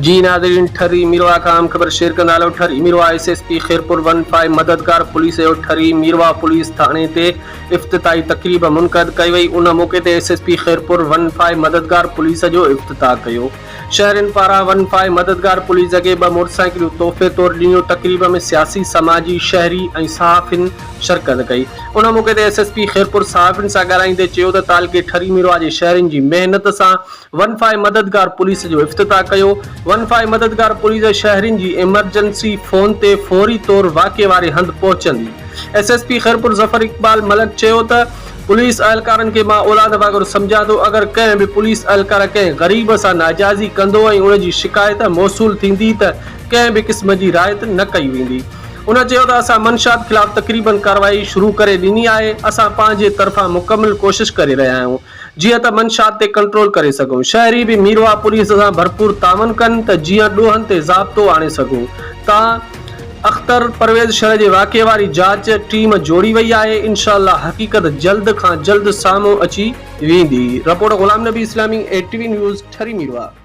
جي ناظرين ٺري ميرواهه کان اهم خبر شيئر ڪندا هلو Thari Mirwah S S P Khairpur one five Madadgar police جو ٺري ميرواهه پوليس ٿاڻي تي افتتاحي تقريب منعقد ڪئي وئي ان موقعي تي S S P Khairpur one five Madadgar police جو افتتاح ڪيو شهرين پاران ون فائيو مددگار پوليس کي ٻه موٽرسائيڪلون تحفي طور ڏنيون تقريب ۾ سياسي سماجي شهري ۽ صحافين شرڪت ڪئي ان موقعي تي ايس ايس پي خيرپور صحافين سان ڳالهائيندي چيو ته تعلقي ٺري ميرواهه جي شهرين جي محنت سان ون فائيو مددگار پوليس جو افتتاح ڪيو، ون فائيو مددگار پوليس شهرين جي ايمرجنسي فون تي فوري طور واقعي واري هنڌ پهچندي. S S P Khairpur Zafar Iqbal Malik چيو ته پوليس اهلڪارن کي مان اولاد وانگر سمجهان ٿو، اگر ڪنهن به پوليس اهلڪار ڪنهن غريب سان ناجائزي ڪندو ۽ ان جي شڪايت موصول ٿيندي ته ڪنهن به قسم جي رعايت نه ڪئي ويندي. هن چيو ته اسان منشيات خلاف تقريبن ڪارروائي شروع ڪري ڏني آهي، اسان پنهنجي طرفان مڪمل ڪوشش ڪري رهيا آهيون. جيئن ته منشيات تي ڪنٽرول ڪري سگهون، شهري به ميرواهه پوليس سان ڀرپور تعاون ڪن ته جيئن ڏوهن تي ضابطو آڻي سگهون. تان اختر پرويز شر جي واقعي واري جاچ ٽيم جوڙي وئي آهي، انشاء الله حقيقت جلد کان جلد سامهون اچي ويندي. رپورٽ غلام نبي اسلامي، اي ٽي وي نيوز، ٺري ميرواهه.